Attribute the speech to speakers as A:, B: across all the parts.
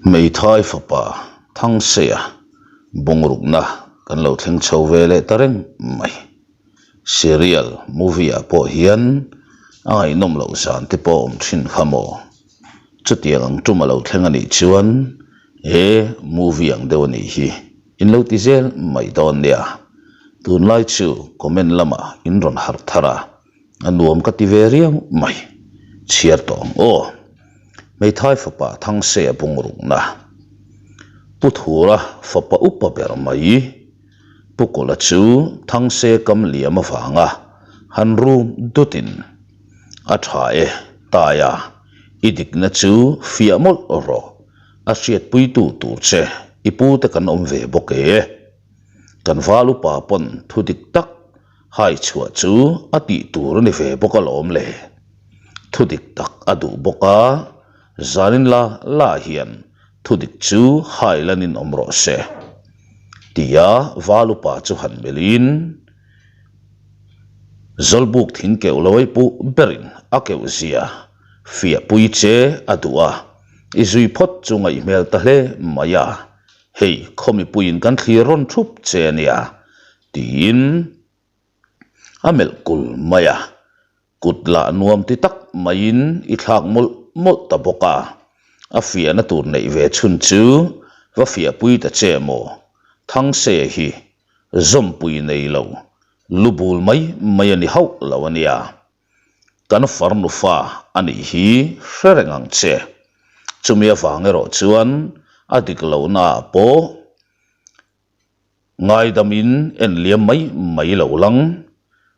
A: Hmeithai fapa Thangseia bungrukna kan lo thleng chho ve leh ta reng mai. Serial movie ah pawh hian a ngaihnawm loh zan te pawh a awm thin kha maw? Chutiang ang tum a lo thleng a nih chuan he movie ang deuh a nih hi in lo ti zel mai dawn nia. Tunlai chu comment lamah in rawn harh thar a. A nuam ka ti ve riau mai. Chhiar tawh ang aw. Hmeithai fapa Thangse a bungrukna. Pu Thura fapa upa ber mai. Pu Kawla chu Thangse kam liam avanga han rum dutin a tha e Taia i dikna chu fiah mawlh rawh a hriatpuitu tur che i pute kan awm ve bawk e. Kan val upa pawn thu dik tak Hai chhuah chu a tih tur a ni ve bawk alawm le. Thu dik tak a duh bawk a, zanin la la hian thu dik chu hai lanin awm rawh se. Tia Valupa chu han melhin Zawlbuk thing keuh lo ei puh berin a keuh zia fiah pui che a duh a, i zui phawt chu ngaihmel ta hle mai a, hei khaw mipuiin kan thlir rawn thup che a nia. Tiin a melh kul mai a, kut lah nuam ti tak maiin i thlak mawlh mawlh ta bawk a, a fiahna tur neih ve chhun chu va fiahpui ta che maw? Thangse hi zawmpui nei lo lu bul mai mai a ni hauh lo a nia. Kan farnu fa a nih hi hre reng ang che. Chumi avang erawh chuan a dik lohnaah pawh Ngaidamin en liam mai mai lo lang.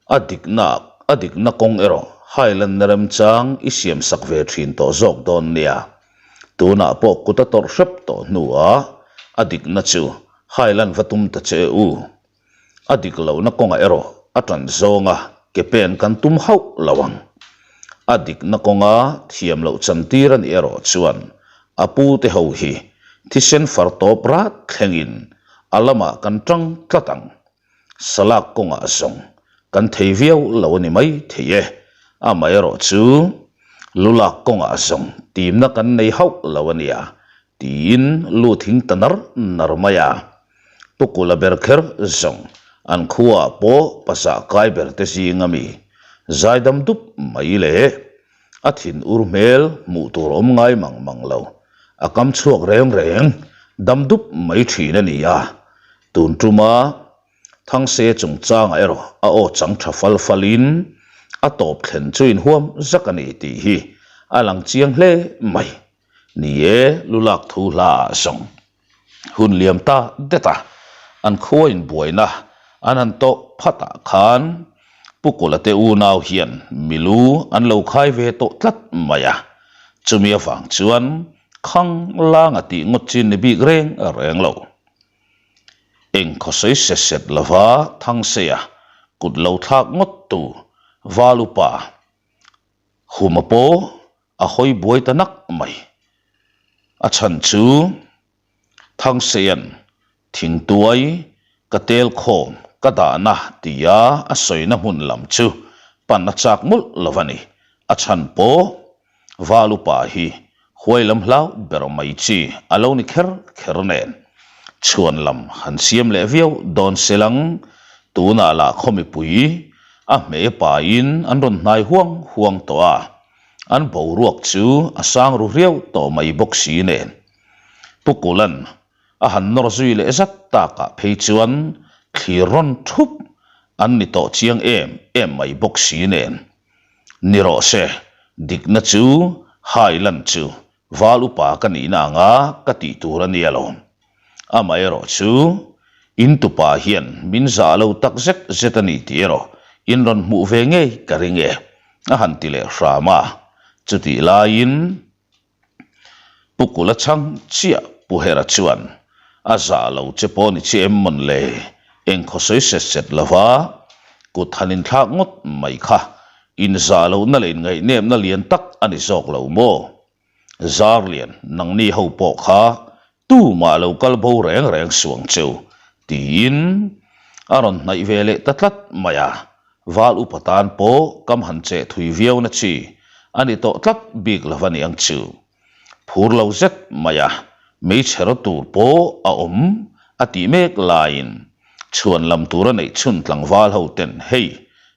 A: A dikna a dikna kawng erawh Highland na remchang i siam sak ve thin tawh zawk dawn nia. Tunah pawh kut a tawrh hrep tawh hnuah a dikna chu Highland va tum ta che u. A dik lohna kawngah erawh a tan zawnga ke pen kan tum hauh lo ang. A dikna kawnga thiam loh chantir a nih erawh chuan a pute ho hi thisen far tawp rat thlengin a lamah kan tang tlat ang. Salak kawngah zawng kan thei viau lo a ni mai thei e, amaherawh chu lulak kawngah zawng timna kan nei hauh lo a nia tiin lu thing ta nar nar mai a. Pukula ber kher zawng an khuaah pawh pazah kai ber te zing ami zaidam dup mai leh a thin ur hmel hmuh tur awm ngai mang mang lo, a kam chhuak reng reng dam dup mai thin a ni a, tun tuma Thangse chungchangah erawh a aw chang tha fal falin a tawp thlen chu inhuam zak a ni tih hi a lang chiang hle mai. Ni e, lulak thu hla ah zawng hun liam ta det a, an khua inbuaina an han tawh phat ah khan Pu Kula te unau hian milu an lo khai ve tawh tlat mai a, chumi avang chuan khang langa tih ngawt chin ni bik reng reng lo. Eng khawsawi set set lova Thangseia kut lo thlak ngawt tu Valupa Huma pawh a hawi buai ta nak mai. A chhan chu Thangsean thingtuai ka tel khawm ka dahna tia a sawina hmun lam chu pan a chak mawlh lo a ni. A chhan pawh Valupa hi huai lam hlau ber mai chi a lo ni kher kher nen. Chhuan lam han siam leh viau dawn se lang, tunah lah khaw mipui a hme pain an rawn hnai huang huang tawh a. An boruak chu a sang ru riau tawh mai bawk si nen. Pu Kulan a han nawr zui leh zat takah phei chuan thlir rawn thup an ni tawh chiang em em mai bawk si nen. Ni rawh se, dikna chu hai lan chu val upa ka nihna anga ka tih tur a nia lawm. Amaherawh chu in tupa hian min zah lo tak zet zet a ni tih erawh in rawn hmuh ve ngei ka ring e, a han ti leh hram a. Chutih laiin Pu Kula chhang chiah Pu Hera chuan a zah lo che pawh ni che em mawn le, eng khawsawi set set lova kut han inthlak ngawt mai kha inzah lohna leh inngaihnemna lian tak a ni zawk lo maw? Zarlian, nangni ho pawh kha tumah lo kal bo reng reng suang cheu, tiin a rawn hnaih ve leh ta tlat mai a. Val upa tan pawh kam han cheh thui viau na chi a ni tawh tlat bik lo a ni ang chu. Phur lo zet mai a. Meichher tur pawh a awm a tih mek laiin chhuan lam tura neih chhun tlangval ho ten hei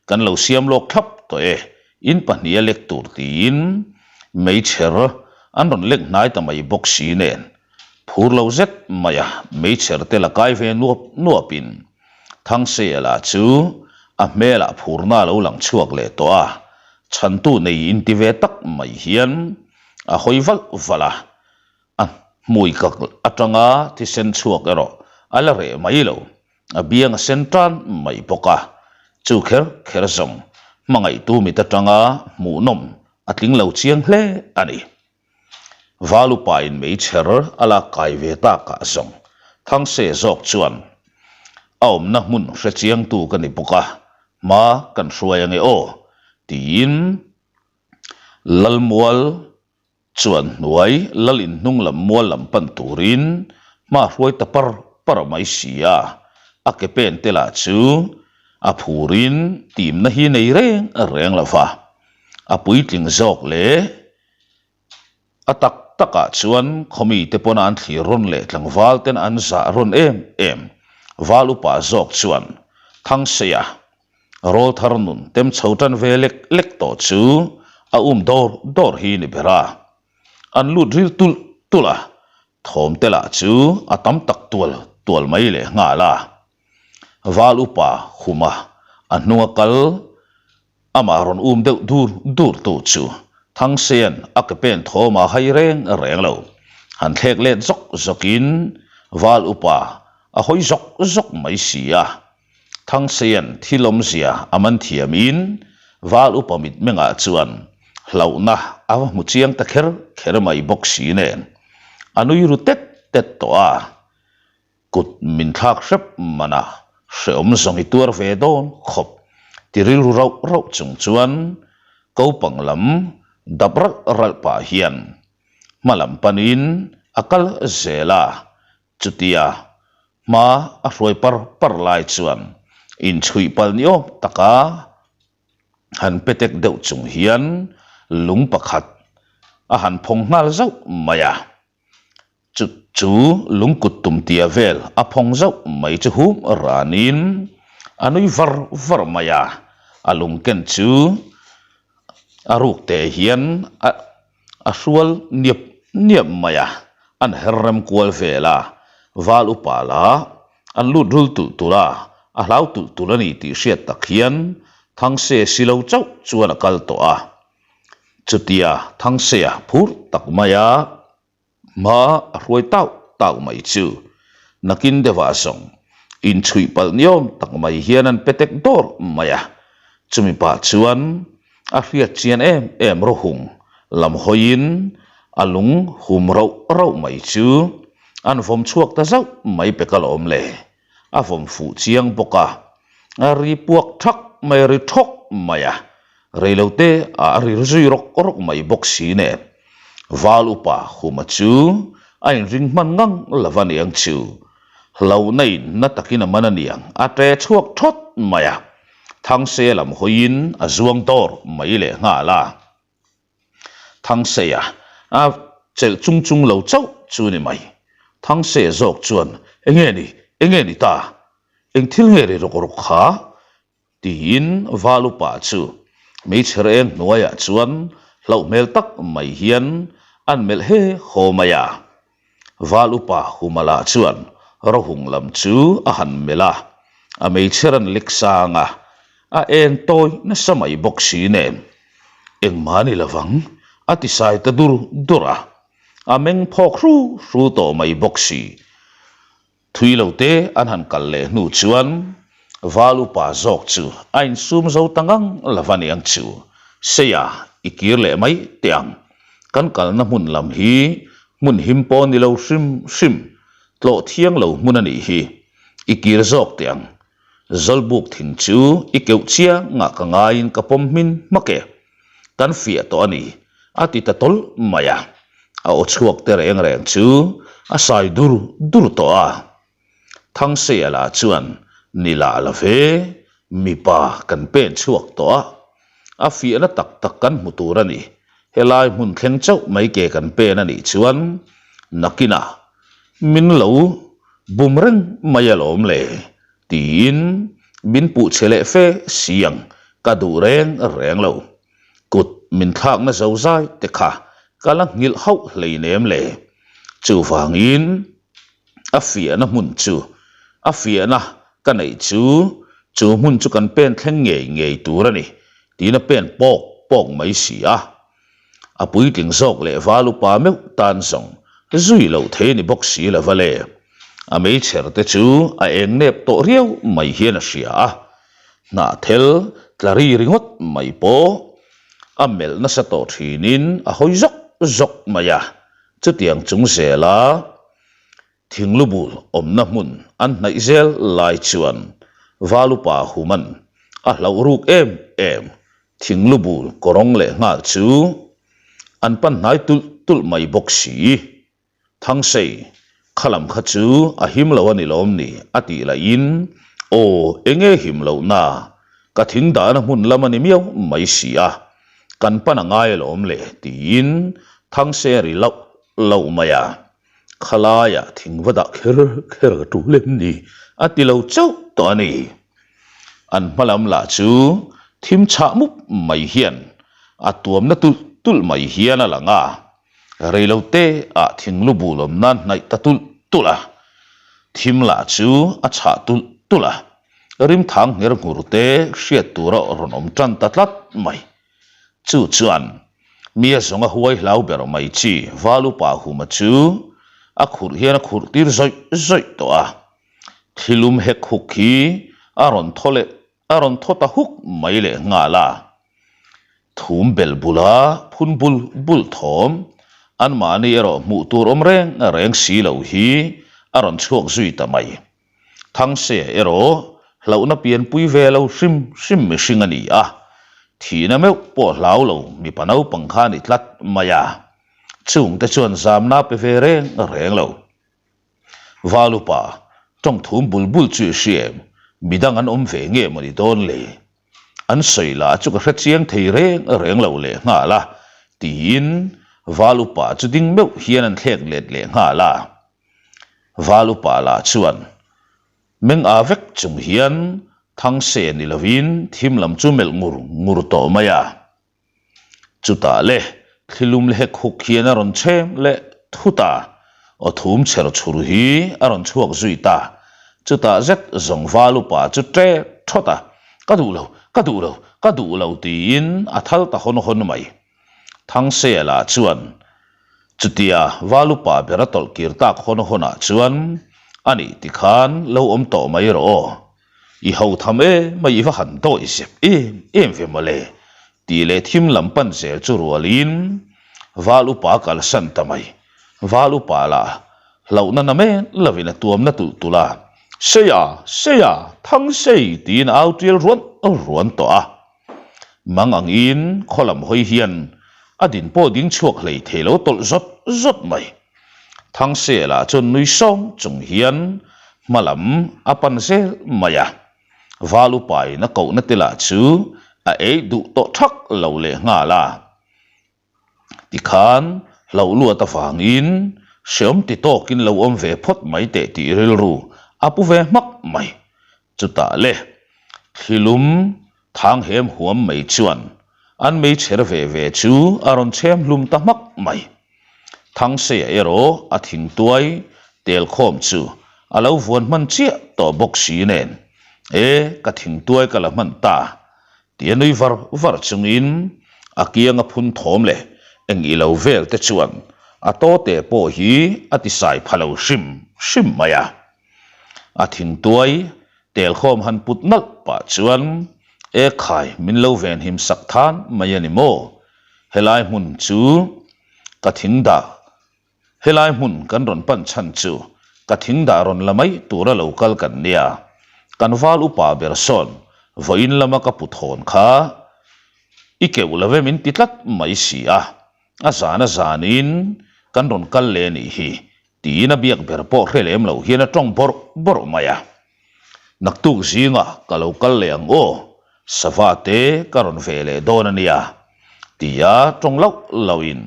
A: kan lo siam lawk thlap tawh e, in pahniha lek tur tiin meichher an rawn lek hnai ta mai bawk si nen phur lo zet maia meichher te la kai ve nuap nuapin Thangseia chu a hmelah phurna a lo lang chhuak leh tawh a, chhantu nei inti ve tak mai hian a hawi valh valh a. A hmui kak atanga thisen chhuak erawh a la reh mai lo, a biang a sen tan mai bawk a, chu kher kher zawng hmangaihtu mit atanga hmuhnawm a tling lo chiang hle a ni. Valupain meichher a lak kai ve takah zawng Thangse zawk chuan a awmna hmun hre chiangtu ka ni bawk a, hma kan hruai ange aw tiin Lalmual Chuan hnuai lal in hnung lam mual lam pan turin hma hruai ta par par mai si a, a ke pen te lah chu a phurin timna hi nei reng reng lo va, a puitling zawk leh a tak takah chuan khawmi te pawna an thlir rawn leh tlangval ten an zah rawn em em val upa zawk chuan Thangseia Rawlthar nun tem chho tan ve lek lek tawh chu a um dawr dawr hi ni ber a. An lut ril tulh tulh a, thawm te lah chu a tam tak tual tual mai leh nghal a. Val upa Huma a hnunga kal amah rawn um deuh dur dur tu chu Thangsean a ke pen thawm a hai reng reng lo. Han thlek let zawk zawkin Val upa a hawi zawk zawk mai si a. Thangsean thil awmzia a man thiamin Val upa mitmengah chuan hlauhna a va hmu chiang ta kher kher mai bawk si nen a nui ru tet tet tawh a, kut min thlak hrep mana hrehawm zawng i tuar ve dawn khawp ti rilru rauh rauh chung chuan kopang lam dap ralh ralh pah hian hma lam panin a kal zel a. Chutia hma a hruai par par lai chuan inchhuih palh ni awm taka han petek deuh chung hian lung pakhat a han phawng nghal zauh mai a. Chu chu lung kut tum tia vel a phawng zauh mai chu hum ranin a nui var var mai a, a lung ken chu a ruk te hian a A hrual niap niap mai a, an her rem kual vel a, val upa la an lut rul tulh tulh a, a hlau tulh tulh a ni tih hriat tak hian Thangse si lo chauh chuan a kal tawh a. Chutia Thangseia phur tak mai a. Hma a hruai tauh tauh mai chu nakin deuhah zawng inchhuih palh niawm tak mai hian an pe tek dawr mai a, chumi pah chuan a hriat chian em em rawhung lam hawiin a lung hum rauh rauh mai chu an vawm chhuak ta zauh mai pek alawm le, a vawm fuh chiang bawk a, a ri puak thak mai a ri thawk mai a, reilote ah a ri zui rawk rawk mai bawk si nen. Val upa Huma chu a inring hman ngang lo va niang chu. Hlauhna in na takin a man a niang, a ṭe chhuak ṭhawt mai a. Thangse lam hawiin a zuang dawr mai leh nghal a. Thangseia a chelh chung chung lo chauh chu ni mai. Thangse zawk chuan, Enge ni? Enge ni ta? Eng thil nge ri rawk rawk kha? Tiin val upa chu meichher eng hnuaiah chuan hlauh hmel tak mai hian an melh he haw mai a. Val upa Humala chuan rawhung lam chu a han melh a, a meichher an lek sang a, a eng tawi nasa mai bawk si nen engmah ni lovang a ti sai ta dur dur a, a meng phawk hru hru tawh mai bawk si. Thui lo te an han kal leh hnu chuan Val upa zawk chu a insum zo ta ngang lo va niang chu, Seia i kir leh mai teh ang, kan kalna hmun lam hi hmun him pawh ni lo hrim hrim, tlawh thiang lo hmun a nih hi, i kir zawk teh ang, Zawlbuk thing chu i keuh chiang ah ka ngaiin ka pawm hmin hmak e, kan fiah tawh a ni, a ti ta tawlh mai a. A aw chhuak te reng reng chu a sai dur dur tawh a. Thangseia lah chuan ni lah la ve, mipa kan pen chhuak tawh a, a fiahna tak tak kan hmu tur a ni. Helai hmun thleng chauh mai ke kan pen a nih chuan nakinah. min lo bum reng mai alawm le tiin min puh che leh fe si ang ka duh reng reng lo. Kut min thlakna zo zai te kha ka la nghilh hauh hleinem le. Chuvangin a fiahna hmun chu a fiahna ka neih chu chu hmun chu kan pen thleng ngei ngei tur a ni tiin a pen pawk pawk mai si a. A puitling zawk leh val upa meuh tan zawng zui loh thei a ni bawk si lo va le. A meichher te chu a eng nep tawh riau mai hian a hria a. Hnahthel tla ri ringawt mai pawh a melh nasa tawh thinin a hawi zawk zawk mai a. Chutiang chung zela Thinglubul awmna hmun an hnaih zel lai chuan Valupa Human a hlauh ruk em em Thinglubul kawrawng leh nghal chu an pan hnai tulh tulh mai bawk si. Thangsei, khalam kha chu a him lo a ni lawm ni a tih lahin aw enge him lohna ka thing dahna hmun lam a ni miau mai si a, kan pan a ngai alawm le tiin Thangsei a ri lauh lauh mai a. Khalaiah thing va dah kher kher ka tul em ni? a ti lo chauh tawh a ni. An hma lam lah chu thim chhah mup mai hian a tuamna tulh tulh mai hian a lang a, reilo te ah thing lu bul awm nan hnaih ta tulh tulh a, thim lah chu a chhah tulh tulh a, rimthang ngher nghur te hriat tura rawn awm tan ta tlat mai. Chu chuan mi a zawnga huai hlau ber mai chi Valupa Huma chu a khurh hian a khurh tir zawih zawih tawh a. Thilum hek huk hi a rawn thaw leh a rawn thaw ta huk mai leh nghal a. Thum bel bula phun bul bul thawm anmahni erawh hmuh tur awm reng reng si lo hi a rawn chhuak zui ta mai. Thangse erawh hlauhna pianpui ve lo hrim hrim mihring a ni a, thihna meuh pawh hlau lo mipa naupang kha a ni tlat mai a, chungte chuan zamna pe ve reng reng lo. Valupa, tawng thum bul bul chu i hria em? Midang an awm ve nge maw ni dawn le? An sawi lah chu ka hre chiang thei reng reng lo leh nghal a, tiin Valupa chu ding meuh hian an thlek let leh nghal a. Val upa lah chuan meng a vek chung hian Thangse ni lovin thim lam chu melh ngur ngur tawh mai a. Chutah le thlilum leh hek huk hian a rawn chhem leh thut a, aw thum chher chhur hi a rawn chhuak zui ta. Chutah zet zawng val upa chu ṭek ṭhawt a, Ka duh lo, ka duh lo, ka duh lo tiin a thal ta hawn hawn mai. Thangseia lah chuan chutia Valupa ber a tawlh kir tak hawn hawnah chuan a nih tikhan lo awm tawh mai rawh aw. I ho tham em a i va han dawi zep em em ve mawle tih leh thim lam pan zel chu rualin Valupa kalsan ta mai. Valupa lah hlauhna na men lovin a tuamna tulh tulh a, Seia! Seia! Thangsei! tiin a au tial ruan ruan tawh a. Mang angin khaw lam hawi hian a din pawh ding chhuak hlei thei lo tawlh zawt zawt mai. Thangsela chuan nui sawng chung hian hma lam a pan zel mai a. Val upain a kohna te lah chu a ei duh tawh thak lo leh nghal a. Tikhan hlauh luat avangin hreawm ti tawkin lo awm ve phawt mai teh tih rilru a pu ve hmak mai. Chutah le, thlilum thang hem huam mai chuan an meichher ve ve chu a rawn chhem hlum ta hmak mai. Thangseia erawh a thingtuai tel khawm chu a lo vuan hman chiah tawh bawk si nen, E, ka thingtuai ka la hman ta Tia nui var var chungin a kianga phun thawm leh eng i lo vel te chuan a tawte pawh hi a ti sai pha lo hrim hrim mai a. A thingtuai telkhawm han put nalh pah chuan e khai min lo venhim sak than mai a ni maw? Helai hmun chu ka thing dah Helai hmun kan rawn pan chhan chu ka thing dah rawn la mai tura lo kal kan nia. Kan val upa ber sawn vawiin lama ka pu thawn kha i keuh lo ve min ti tlat mai si a, a zan a zanin kan rawn kal leh nih hi tiin a biak ber pawh hre lem lo hian a tawng bawrh bawrh mai a. Naktuk zingah ka lo kal leh ang aw, sava te ka rawn ve leh dawn a nia tia tawng loh lohin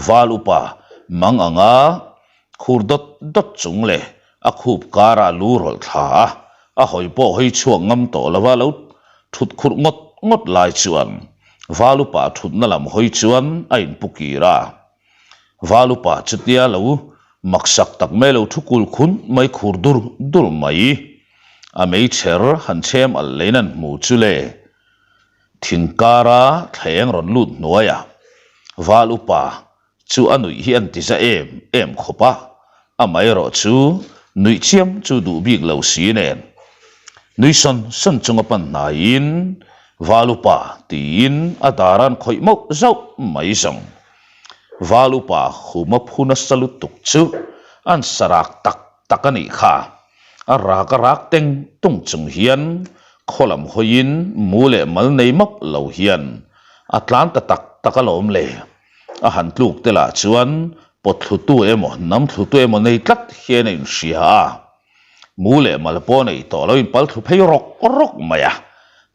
A: Val upa mang anga. Khur dawt dawt chung leh a khup kara lu rawlh thla a, a hawi pawh hawi chhuak ngam tawh lova lo thut khurh ngawt ngawt lai chuan Valupa thutna lam hawi chuan a inpu kir a. Valupa chutia lo maksak tak mai lo thu kul khun mai khur dur dur mai. A meichher han chhem alh leiin an hmu chu le. Thing kara thleng rawn lut hnuaiah Valupa Chu a nuih hi an ti za em em khawp a, amaherawh chu nuih chiam chu duh bik lo si nen. Nui sawn sawn chunga pan hnaiin, Valupa tiin a dar an khawih mauh zauh mai zawng. Valupa huma phu nasa lutuk chu an sarak tak tak a nih kha. A rak a rak teng tung chung hian khaw lam hawiin mu leh mal nei mauh lo hian a tlan ta tak tak alawm le. A han tluk te lah chuan pawt thlutu emaw nam thlutu emaw nei tlat hian a inhria a, mu leh mal pawh nei tawh lo inpal thlu phei rawk rawk mai a.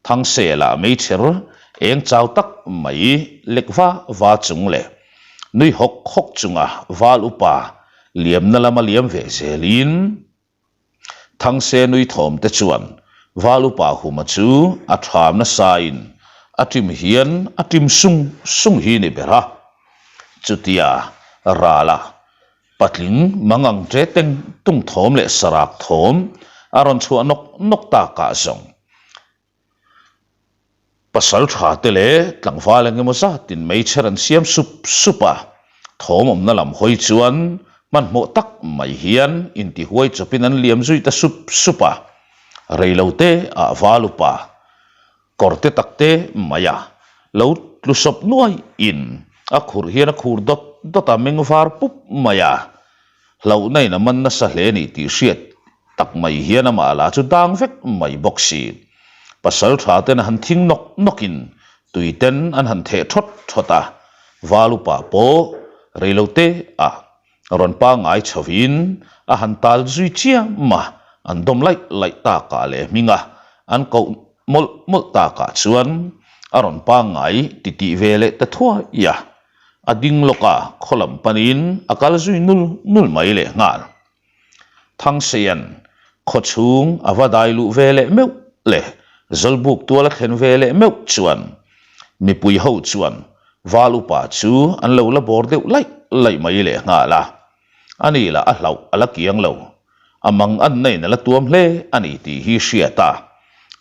A: Thangse lah meichher eng chau tak mai lek va va chung leh nui hawk hawk chunga val upa liamna lama liam ve zelin, Thangse nui thawm te chuan Val upa Huma chu a ṭham nasain a ṭim hian a ṭim sung sung hi ni ber a. Chutia rala patling mangang ṭe teng tung thawm leh sarak thawm a rawn chhuah nawk nawk takah zawng Pasal tha te leh tlangval eng emaw zatin meichher an siam sup sup a, thawm awmna lam hawi chuan hmanhmawh tak mai hian intihuai chawpin an liam zui ta sup sup a, reilo te ah val upa kawr te tak te mai a lo tlu sawp nuai in a khurh hian a khur dawt dawt a meng var pup mai a. Hlauhna in a man nasa hle ni tih hriat tak mai hian amah lah chu dang vek mai bawk si. Pasal tha ten a han thing nawk nawk in tui ten an han theh thawt thawt a, val upa pawh reilo te ah rawn pangngai chho in a han tal zui chiam a, an dawm laih laih tak ah leh hming a an koh mawlh mawlh tak ah chuan a rawn pangngai titih ve leh ta thuai a. A ding lawk a, khaw lam panin a kal zui nul nul mai leh nghal. Thangsean khaw chhung a va dai luh ve leh meuh leh Zawlbuk tual a thlen ve leh meuh chuan mipui ho chuan Val upa chu an lo la bawr deuh laih laih mai leh nghal a. Ani lah a hlauh a la kiang lo. A mang anna in a la tuam hle a ni tih hi hriat a,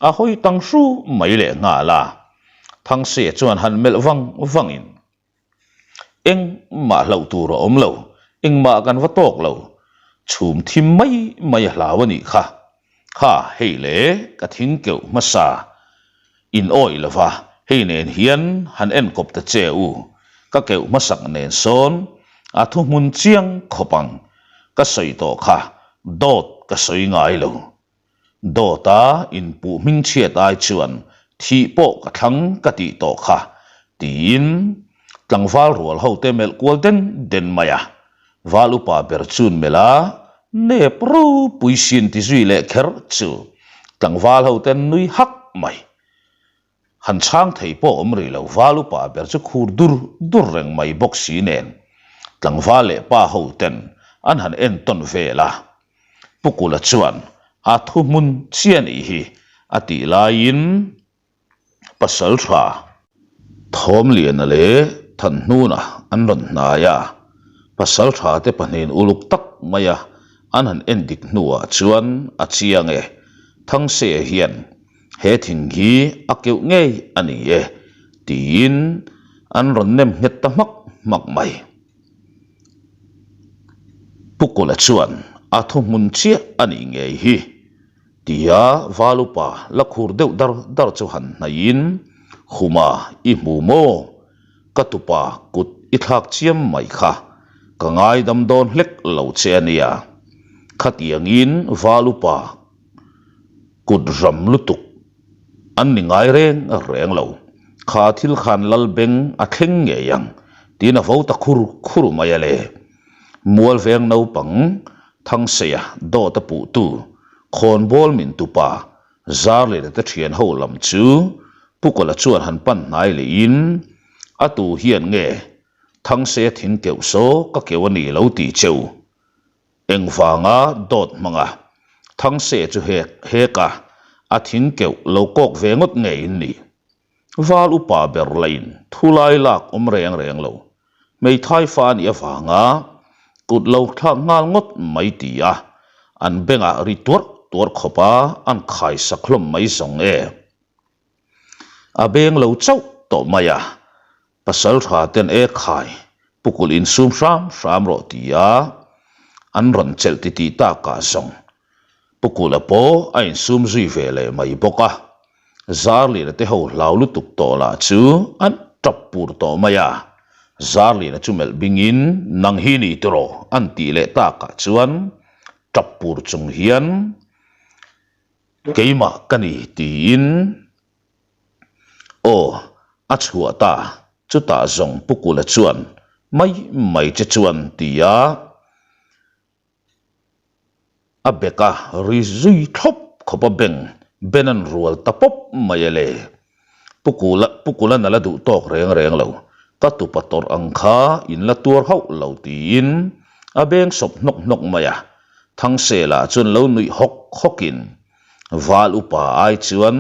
A: a hawi tang hru mai leh nghal a. Thangse chuan han melh vang vangin, Engmah hlauh tur a awm lo, engmah kan va tawk lo, chhum thim mai mai a hlau a nih kha. Kha hei le ka thing keuh hmasa in awih lo va, hei nen hian han enkawp ta che u, ka keuh hmasak nen sawn a thuhmun chiang khawp ang, ka sawi tawh kha dawt ka sawi ngai lo. Dawta inpuh hmingchhiat ai chuan thih pawh ka thlang ka tih tawh kha, tiin tlangval rual hote melh kual den den mai a. Val upa ber chun melh a, nep ropui sin ti zui leh kher chu tlangval hote an nui hak mai. Han chhang thei pawh awm rih lo, val upa ber chu khur dur dur reng mai bawk si nen tlangval leh pa ho ten an han entawn vel a. Pu Kula chuan a thu hmun chiah nih hi a tih laiin pasal tha Thawmliana leh Thanhnuna an rawn hnai a, pasal tha te pahnihin uluk tak maia an han en dik hnuah chuan a chiang e, Thangseia hian He thing hi a keuh ngei a ni e, tiin an rawn nem nghet ta hmak hmak mai. Pu Kula chuan a thuhmun chiah a nih ngei hi, tia val upa la khur deuh dar dar chu han hnaihin, Khuma i hmu maw? Ka tupa kut i thlak chiam mai kha, ka ngaidam dawn hlek lo che a nia. Khatiangin val upa Kut ram lutuk an ni ngai reng reng lo. Kha thil khan lal beng a thleng ngei ang tiin a vo ta khur khur mai a le. Mual veng naupang Thangseia dawt a puhtu khawnbawl min tupa Zarlena te thian ho lam chu Pukawla chuan han pan hnai lehin a tu hian nge Thangseia thing keuh saw ka keuh a ni lo tih cheu. Engvanga dawt hmanga Thangse chu hek hek a, a thing keuh lo kawk ve ngawt ngei in ni. Val upa ber lain thu lai lak awm reng reng lo. Hmeithai fa a nih avanga kut lo thlak nghal ngawt mai ti a, an bengah ri tuarh tuarh khawp a an khai sak hlawm mai zawng e. A beng lo chauh tawh mai a, Pasal tha ten e khai, pukulh insum hram hram rawh ti a, an rawn chelh titih takah zawng Pukulha pawh a insum zui ve leh mai bawk a. Zarlina te ho hlau lutuk tawh lah chu an tap pur tawh mai a, Zarlina chu melh bingin nang hi ni tiraw an tih leh takah chuan tap pur chung hian keimah ka ni tiin Aw, a chhuah ta, chutah zawng Pu Kula chuan mai mai che chuan ti a, a bek a ri zui thlawp khawp a beng ben an rual ta pawp mai a le. Pu Kula, Pu Kula'n a la duh tawk reng reng lo, ka tupa tawrh ang kha in la tuar hauh lo tiin a beng sawp hnawk hnawk mai a, Thangsela chuan lo nuih hawk hawkin Val upa ai chuan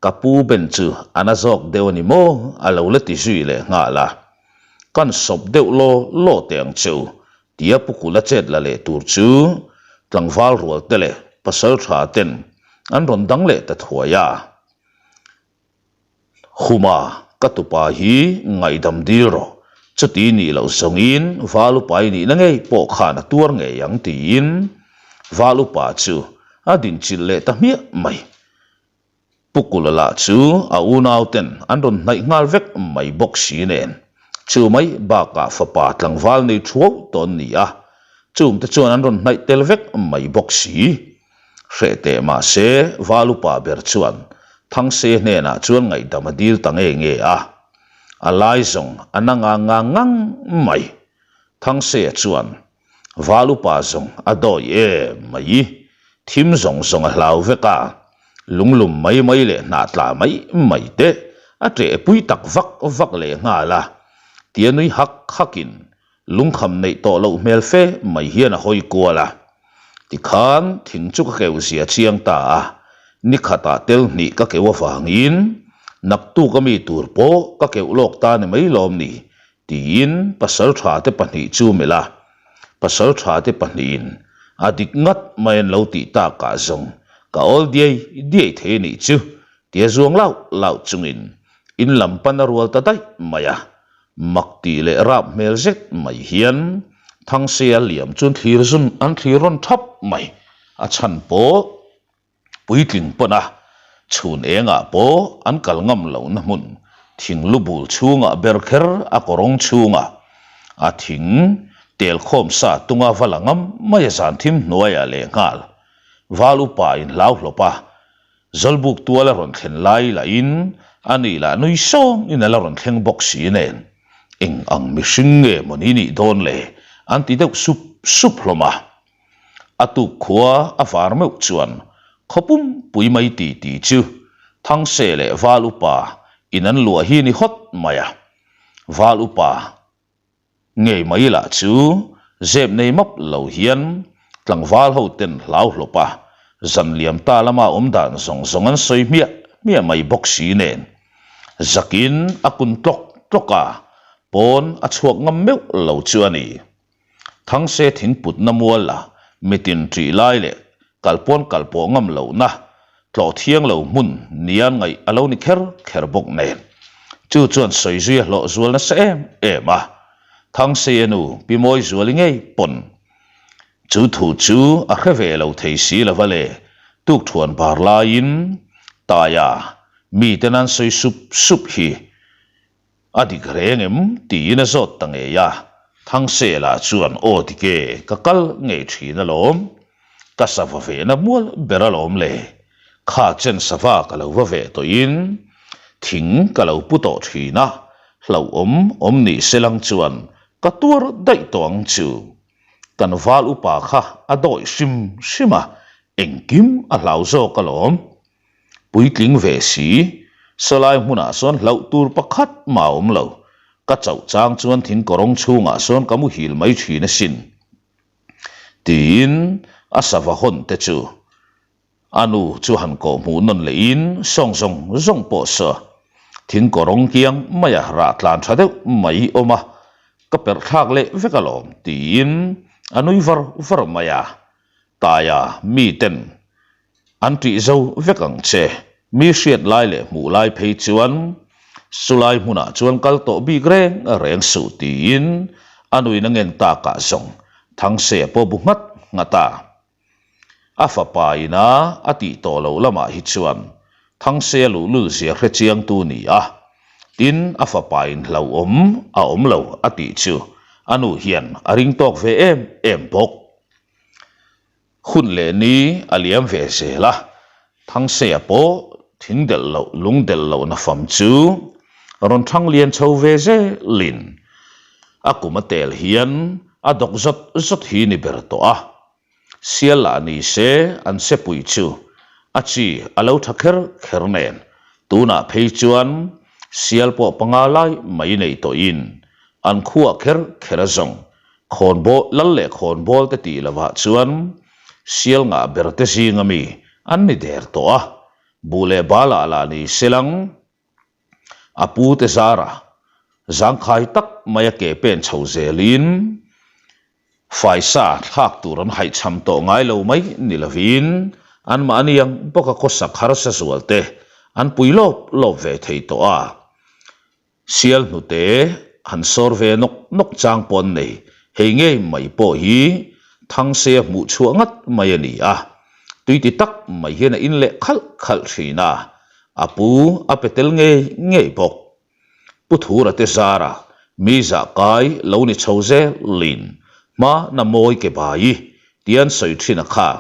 A: ka pu Ben chu a na zawk deuh a ni maw? a lo la ti zui leh nghal a. Kan sawp deuh law law teh ang che u, tia Pu Kula chet la leh tur chu tlangval rual te leh pasal tha ten an rawn dang leh ta thuai a. Huma, ka tupa hi ngaihdam dil rawh. Chuti nih loh zawngin Val upa i nihna ngei pawh khan a tuar ngei ang tiin Val upa chu a dinchilh leh ta hmiah mai. Pu Kula lah chu a unauten an rawn hnaih nghal vek mai bawk si nen chu mai bakah fapa tlangval nei thuau tawh an ni a, chungte chuan an rawn hnaih tel vek mai bawk si. Hreh teh mahse Val upa ber chuan Thangse hnenah chuan ngaihdam a dil ta nge nge a, a lai zawng a na ngang ngang ngang mai. Thangse chuan Val upa zawng a dawi em mai, thim zawng zawng a hlau vek a, lunglum mai mai leh hnah tla mai mai te a ṭeh pui tak vak vak leh nghal a, tia nui hak hakin Lungkham neih tawh loh hmel fe mai hian a hawi kual a. Tikhan thing chu ka keuh zia chiang ta a, ni khatah tel hnih ka keuh avangin naktuk a mi tur pawh ka keuh lawk ta ni mai lawm ni tiin pasaltha te pahnih chu melh a. Pasaltha te pahnihin a dik ngat mai an lo tih takah zawng ka awl diai diai thei a nih chu tia zuang lauh lauh chungin in lam pan a rual ta daih mai a. Mak tih leh rap hmel zet mai hian Thangseia liam chuan thlir zun an thlir rawn thap mai. A chhan pawh puitling pawn a, chhun engah pawh an kal ngam lohna hmun thing lu bul chhungah ber kher a kawrawng chhungah a thing tel khawm sa tunga va la ngam mai a zan thim hnuaiah lehnghal Val upa in hlau hlawp a, Zawlbuk tual a rawn thlen lai lahin a nih lah nui sawngin a la rawn thleng bawk si nen eng ang mihring nge maw ni nih dawn le an ti deuh sup sup hlawm a. A tuk khua a var meuh chuan khaw pumpui mai ti ti chu Thangse leh Val upa in an luah hi ni hawt mai a. Val upa Ngei mai lah chu zep nei map lo hian tlangval ho ten hlau hlawp a, zan liam ta lama awm dan zawng zawng an sawi hmiah hmiah mai bawk si nen. Zakin a kun tlawk tlawk a, pawn a chhuak ngam meuh lo chu a ni. Thangse thingputna mual a mitin ṭih lai leh Kal pawn kal pawh ngam lohna tlawh thiang lo hmun nia ngaih a lo ni kher kher bawk nen. Chu chuan sawi zui a hlawh zual nasa em em a. Thangseia nu Pi Mawizuali ngei pawn chu thu chu a hre ve lo thei si lo va le, tukthuan bar laiin Taia miten an sawi sup sup hi A dik reng em? tiin a zawt ta ngei a. Thangsela chuan aw dik e, ka kal ngei thin alawm. Ka sava vehna mual ber alawm le. Kha chen sava ka lo va veh tawhin thing ka lo pu tawh thin a, hlauhawm awm nih selang chuan ka tuar daih tawh ang chu. Kan val upa kha a dawih hrim hrim a, engkim a hlau zawk alawm. Puitling ve si, sawlai hmunah sawn hlauh tur pakhat mah a awm lo. Ka chauh chang chuan thing kawrawng chhungah sawn ka muhil mai thin asin. Tiin a sava hawn te chu a nu chu han kawh hmuh nawn lehin sawng zawng zawng pawh saw thing kawrawng kiang maia rah tlan tha deuh mai awm a, ka perh thlak leh vek alawm tiin a nui var var mai a. Taia miten an tih zo vek ang che, mi hriat lai leh hmuh lai phei chuan sulai hmunah chuan kal tawh bik reng reng suh tiin a nuin a ngen takah zawng Thangse pawh bu nghat nghat a. A fapa ina a tih tawh loh lamah hi chuan Thangse a luhlul zia hre chiangtu ni a, tin a fapa in hlauhawm a awm lo a tih chu a nu hian a ring tawk ve em em bawk. Hun leh ni a liam ve zel a, Thangseia pawh thing delh loh lung delh loh na fam chu rawn thang lian chho ve zelin a kum a tel hian a dawk zawt zawt hi ni ber tawh a. Sial lah ni se an sepui chu a chi a lo tha kher kher nen tunah phei chuan sial pawh panga lai mai nei tawhin an khuah kher kher a zawng Khawnbawl, lal leh khawnbawl te tih lovah chuan sial ngah ber te zinga mi an ni der tawh a, buh leh bal ah lah ni selang a pu te zara zangkhai tak mai a ke pen chho zelin faisa thlak tur an haihchham tawh ngai lo mai ni lovin anmahni ang bawka khawsak harsa zual te an pui lawp lawp ve thei tawh a. Sial hnute han sawr ve nawk nawk chang pawh an nei, hei ngei mai pawh hi Thangse a hmuh chhuah ngat mai a ni a, tui ti tak mai hian a in leh khalh khalh thin a, a pu a pe tel ngei ngei bawk. Pu Thura te zara mi zah kai lo ni chho zelin hma na mawi ke bai tian sawi thin a kha,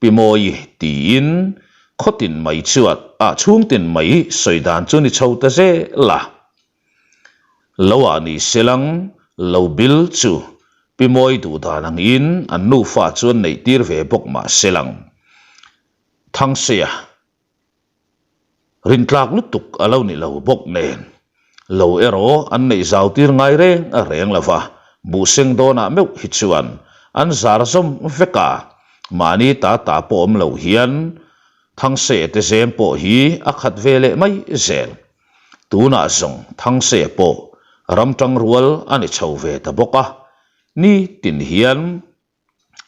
A: Pi Mawi tiin khawtin mai chuan ah chhungtin mai sawi dan chu ni chho ta zel a. Lo ah ni selang lo bil chu Pi Mawi duh dan angin an nufa chuan neih tir ve bawk mah selang Thangseia Rintlak lutuk a lo ni lo bawk nen, lo erawh an neih zau tir ngai reng reng lo va, buhseng dawnah meuh hi chuan an zar zawm vek a, mahni ta ta pawh awm lo hian Thangse te zem pawh hi a khat ve leh mai zel. Tunah zawng Thangse pawh ram tangrual a ni chho ve ta bawk a, nitin hian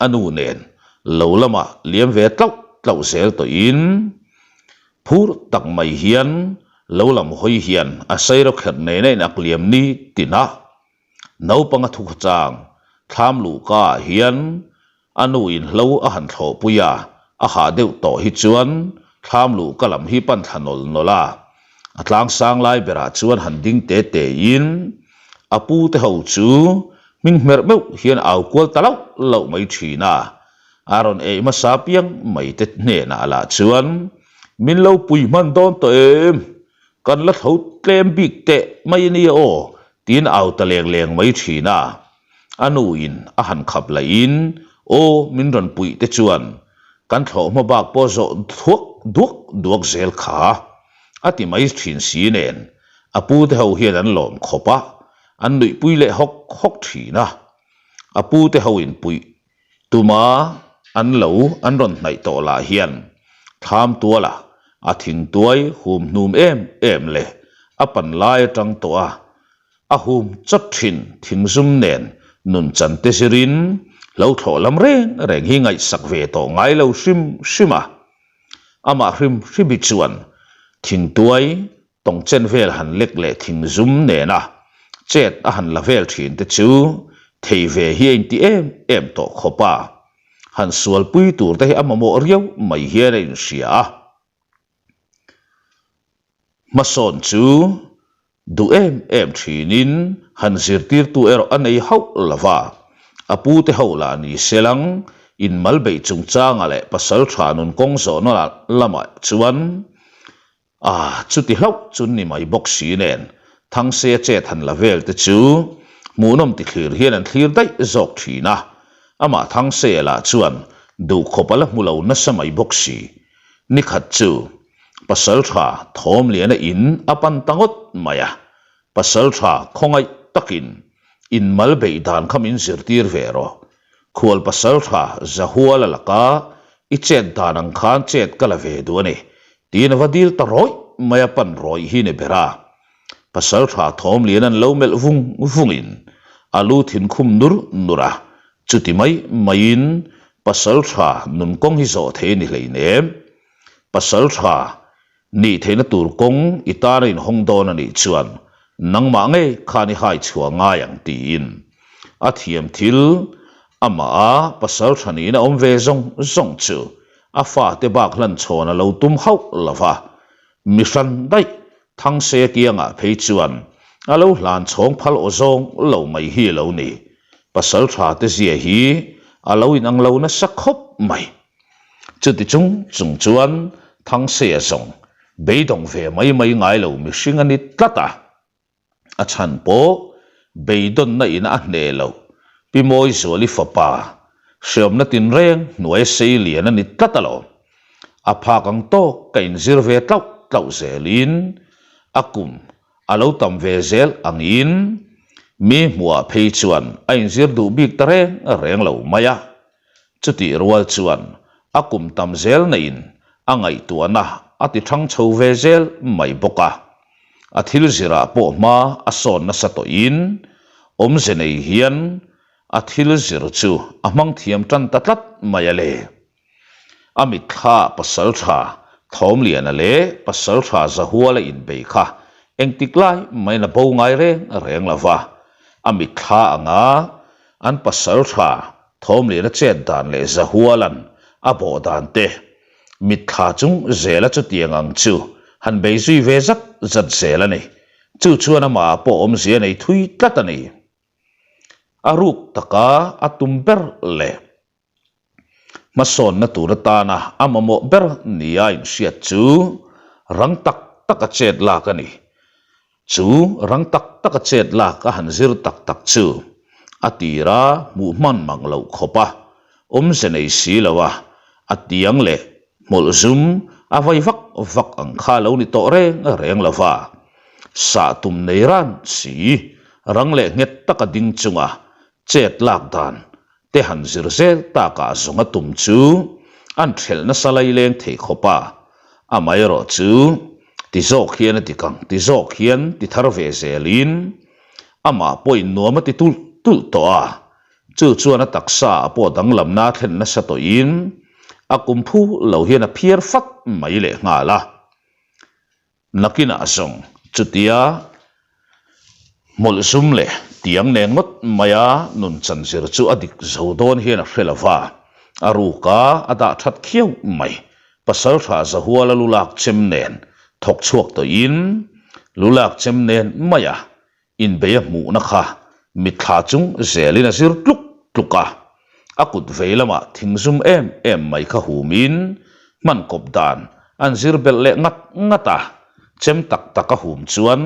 A: a nu nen lo lamah liam ve tlauh tlauh zel tawhin phur tak mai hian lo lam hawi hian a sairo kherh nen a inak liam ni tinah naupang a thukha chang thlam luhka ah hian a nu in hlo a han thlawhpui a, a hah deuh tawh hi chuan thlam luhka lam hi pan thla nawl nawl a, a tlangsang lai berah chuan han ding te te in a pu te ho chu hming hmerh meuh hian au kual ta lauh lauh mai thin a, a rawn ei hmasa piang mai te hnenah lah chuan min lo pui hman dawn tawh em, kan la tho tlem bik teh mai ania aw tiin au ta leng leng mai thin a, a nu in a han khap lahin aw min rawn puih te chuan kan thlawh hma bak pawh zawh thuak duak duak zel kha a ti mai thin si nen a pu te ho hian an lawm khawp a, an nuihpui leh hawk hawk thin a. A pu te ho in puih tuma an lo an rawn hnaih tawh lah hian thlam tuala a thingtuai hum hnum em em leh a pan lai atang tawh a a hum chawt thin thingzum nen nun chan te zirin lo thlawh lam reng reng hi ngaihsak ve tawh ngai lo hrim hrim a. Amah hrim hrim hi chuan thingtuai tawng chen vel han lek leh thingzum nena chet a han la vel thin te chu thei ve hi a inti em em tawh khawp a, han sualpui tur te hi a mamawh riau mai hian a inhria a. Hmasawn chu Duh em em thinin han zirtirtu erawh a nei hauh lo va, a pute ho lah ni selang inmal beih chungchangah leh pasal tha nun kawng zawhna lamah chuan a chuti hlauh chu ni mai bawk si nen Thangse chet han la vel te chu hmuhnawm ti thlir hian an thlir daih zawk thin a, amah Thangse lah chuan duhkhawp a la hmu lo nasa mai bawk si. Nikhat chu Pasal tha thawm liana in a pan ta ngawt mai a, pasal tha khawngaih takin in mal beih dan kha min zirtir ve rawh. Khual pasaltha Zahuala laka i chet dan ang khan chet ka la ve duh a ni, tiin a va dil ta rawih mai a pan rawih hi ni ber a. Pasaltha Thawmlian an lo melh vung vungin a lu thin khum nur nur a, chuti mai maiin pasaltha nun kawng hi zawh thei a ni hleinem. Pasaltha Nih theihna tur kawng i tan a inhawng dawn a nih chuan nangmah ngei khan i hai chhuah ngai ang tiin a thiam thil amah a pasal tha niin a awm ve zawng zawng chu a fate bak hlan chhawn a lo tum hauh lo va, mi hran daih Thangse kiangah phei chuan a lo hlan chhawng phal aw zawng lo mai hi a lo ni. Pasal tha te zia hi a lo inang lo nasa khawp mai. Chuti chung chung chuan Thangseia zawng beidawng ve mai mai ngai lo mihring a ni tlat a, a chhan pawh beidawnna in a hneh loh Pi Mawizuali fapa hreawmna tinreng hnuaia sei lian a ni tlat alawm. A phak ang tawk ka inzir ve tlauh tlauh zelin a kum a lo tam ve zel angin mi hmuhah phei chuan a inzir duh bik ta reng reng lo mai a. Chutih rual chuan a kum tam zel neiin a ngaihtuahna a ti thang chho ve zel mai bawk a. A thil zirah pawh hma a sawn nasa tawhin awmze nei hian a thil zir chu a hmang thiam tan ta tlat mai a le. A mitthla pasaltha Thawmliana leh pasaltha Zahuala inbei kha engtik lai maiin a bo ngai reng reng lo va. A mitthla anga an pasaltha Thawmliana chet dan leh Zahualan a bawh dan te, mitthla chung zela chutiang ang chu han bei zui ve zat zat zel a ni. Chu chuan amah pawh awmzia nei thui tlat a ni. A ruk taka a tum ber leh hmasawnna tur atana a mamawh ber nia inhriat chu rang tak taka chet lak a ni. Chu rang tak taka chet lak a han zir tak tak chu a tira hmuh hman mang loh khawp a, awmze nei si lo a, a tiang leh hmawlh zum a vai vak vak ang kha lo ni tawh reng reng lo va. Sah tum nei ran si, rang leh nghet taka ding chunga chet lak dan te han zir zel takah zawng a tum chu an thelh nasa lai leng thei khawp a, amaherawh chu ti zawk hian a dik ang ti zawk hian ti thar ve zelin amah pawhin nuam a ti tulh tulh tawh a, chu chuan a taksa ah pawh danglamna a thlen nasa tawhin a kum phu lo hian a phiar fat mai lehnghal a. Nakinah zawng chutia hmawlh zum leh tiang nen ngawt maia nun chan zir chu a dik zo dawn hian a hre lo va, a ruka a dah that khiau mai. Pasaltha Zahuala lulak chem nen thawk chhuak tawhin lulak chem nen maia Inbei a hmuhna kha mitthla chung zelin a zir tluk tluk a, a kut vei lamah thing zum em em mai kha humin hman kawp dan an zir belh leh ngat ngat a, chem tak tak a hum chuan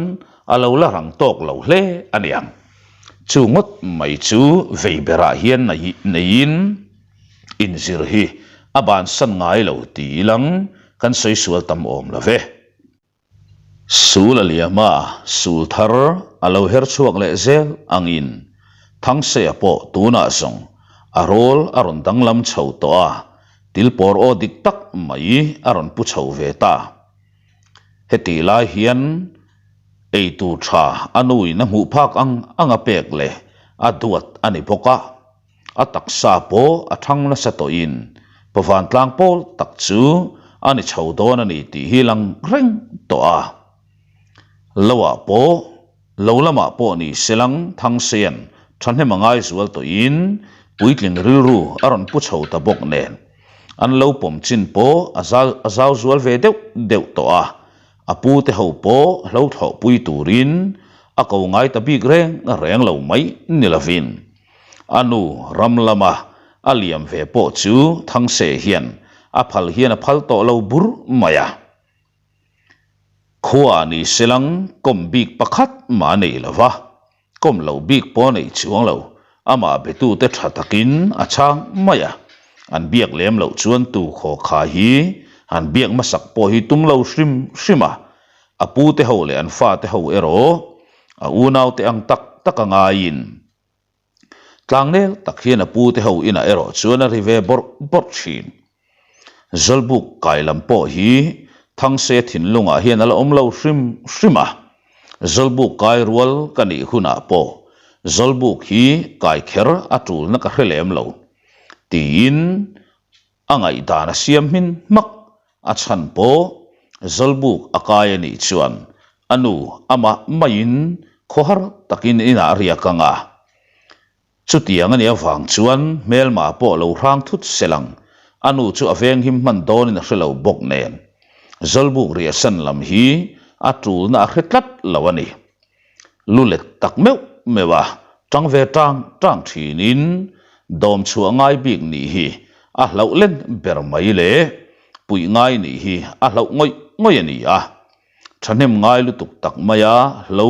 A: a lo la rang tawk lo hle a niang. Chu ngawt mai chu vei berah hian neiin inzir hi a bansan ngai lo ti ilang kan sawi sual tam awm lo ve. Sul a liam a, sul thar a lo her chhuak leh zel angin Thangseia pawh tunah zawng a rawl a rawn danglam chho tawh a, tilpawr aw dik tak mai a rawn pu chho ve ta. Hetih lai hian eitur tha a nuin a hmuh phak ang ang a pek leh a duat a ni bawk a. A taksa pawh a thang nasa tawhin pavantlang pawl tak chu a ni chho dawn a ni tih hi lang reng tawh a. Loah pawh, lo lamah pawh ni selang Thangsean thahnem a ngai zual tawhin puitling rilru a rawn pu chho ta bawk nen an lo pawm chin pawh a zau zual ve deuh deuh tawh a. A pute ho pawh hlo thlawhpui turin a ko ngai ta bik reng reng lo mai ni lovin. A nu ram lama a liam ve pawh chu Thangse hian a phal hian a phal tawh lo bur mai a. Khua ni selang kawm bik pakhat mah a nei lo va, kawm lo bik pawh a nei chuang lo, amah betute tha takin a chhang mai a. An biak lem loh chuan tu khaw kha hi han biak hmasak pawh hi tum lo hrim hrim a, a pute ho leh an fate ho erawh a unaute ang tak tak a ngaiin. Tlangnel tak hian a pu te ho inah erawh chuan a ri ve bawrh bawrh thin. Zawlbuk kai lam pawh hi Thangse thinlungah hian a la awm lo hrim hrim a. Zawlbuk kai rual ka nih hunah pawh Zawlbuk hi kai kher a tulna ka hre lem lo tiin A ngaihdan a siam hmin hmak a chhan pawh Zawlbuk a kai a nih chuan a nu amah maiin khawhar takin inah a riak ang a. Chutiang a nih avang chuan hmelma pawh lo hrang thut sel ang, a nu chu a venghim hman dawnin a hre lo bawk nen. Zawlbuk riahsan lam hi a tulna a hre tlat lo a ni. Lu let tak meuh meuh a, tang ve tang tang thinin dawm chhuah ngai bik nih hi a hlauh len ber mai le, puih ngai nih hi a hlauh ngawih ngawih a ni a. Thahnem ngai lutuk tak maia hlo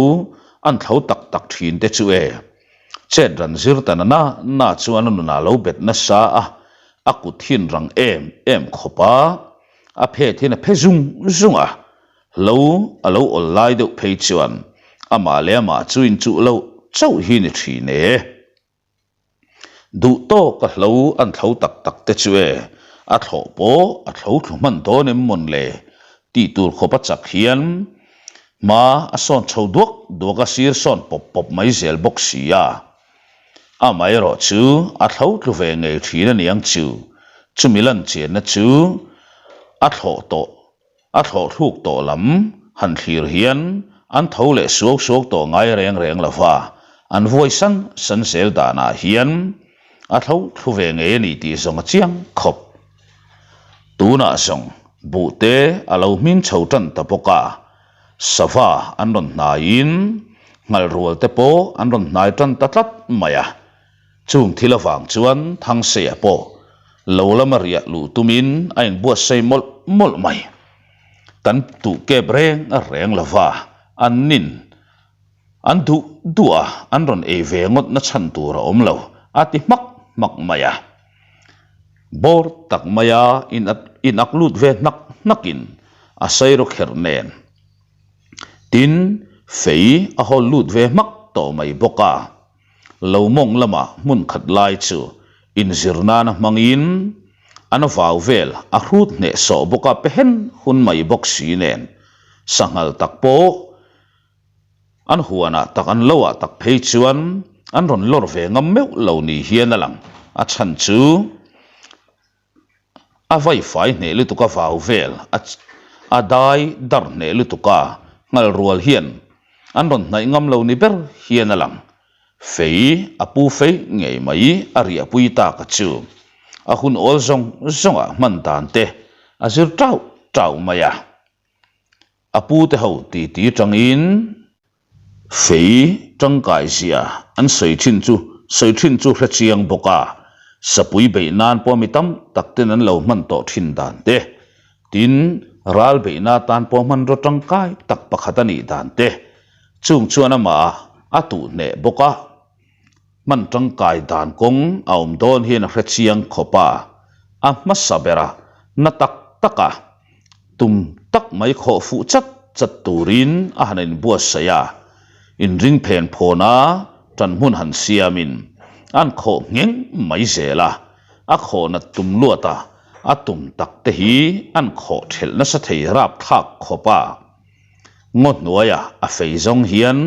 A: an thlo tak tak thin te chu e. Chet ran zir ta na na na chuan a nunah lo bet nasa a, a kut hin rang em em khawp a, a phet hian a phe zung zung a, Hlo a lo awl lai deuh phei chuan amah leh amah chu inchuh loh chauh hi ni thin e. Duh tawk a hlo an thlo tak tak te chu e, a thlawh pawh a thlo thlu hman dawn em mawn le tih tur khawp a chak hian hma a sawn chho duak duak a sir sawn pawp pawp mai zel bawk si a. Amaherawh chu a thlo tlu ve ngei thin a niang chu, chumi lan chenna chu a thlawh tawh A thlawh thluk tawh lam han thlir hian an tho leh suau suau tawh ngai reng reng lo va, an vuai san san zel danah hian a thlo thlu ve ngei a ni tih zawng a chiang khawp. Tunah zawng buhte a lo hmin chho tan ta bawk a, sava an rawn hnaiin nghalrual te pawh an rawn hnai tan ta tlat mai a. Chung thil avang chuan Thangseia pawh lo lama riah luh tumin a inbuatsaih mawlh mawlh mai. Kan tuh kep reng a reng lo va, an nin an duh duh a, an rawn ei ve ngawt na chhan tur a awm lo, a ti hmak hmak mai a. Bawr tak maia in ak lut ve hnak hnakin a sairawkherh nen. Tin, fei a hawl lut ve hmak tawh mai bawk a. Lo mawng lamah hmun khat lai chu inzir nana hmangin an vau vel a hrut hneh sawh bawk a pe hen hun mai bawk si nen sanghal tak pawh an huanah tak an loah tak phei chuan an rawn lawr ve ngam meuh lo ni hian a lang a chhan chu A vaifai hneh lutuk a vau vel a a dai dar hneh lutuk a nghal rual hian an rawn hnaih ngam lo ni ber hian a lang. Fei a pu fei ngei mai a riahpui tak a chu. A hun awl zawng zawngah hman dan te a zir tauh tauh mai a. A pu te ho titi tangin Fei tangkai zia an sawi thin chu sawi thin chu hre chiang bawk a, sapui beih nan pawh mi tam tak ten an lo hman tawh thin dan te, tin ral beihna tan pawh hmanraw tangkai tak pakhat a nih dan te, chung chuan amah ah a tuh hneh bawk a. Hman tangkai dan kawng a awm dawn hian a hre chiang khawp a, a hmasa bera na tak taka tum tak mai khawh fuh chat chat turin a han inbuatsaih a, inring phen phawn a tan hmun han siamin an khawh ngheng mai zel a, a khawh nat tum luat a, a tum tak te hi an khawh thelh nasa thei rapthlak khawp a. Ngaw hnuaia a fei zawng hian